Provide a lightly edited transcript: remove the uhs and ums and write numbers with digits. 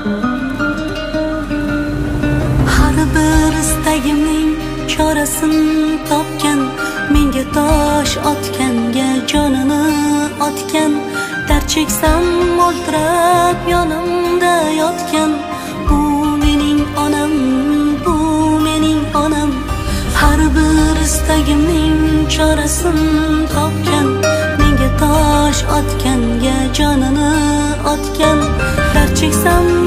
Har bir istagimning chorasin topgan, menga tosh otganga jonini otgan, dard cheksam o'ltirib yonimda yotgan. Bu mening onam, bu mening onam. Har bir istagimning chorasin topgan, menga tosh otganga jonini otgan, dard cheksam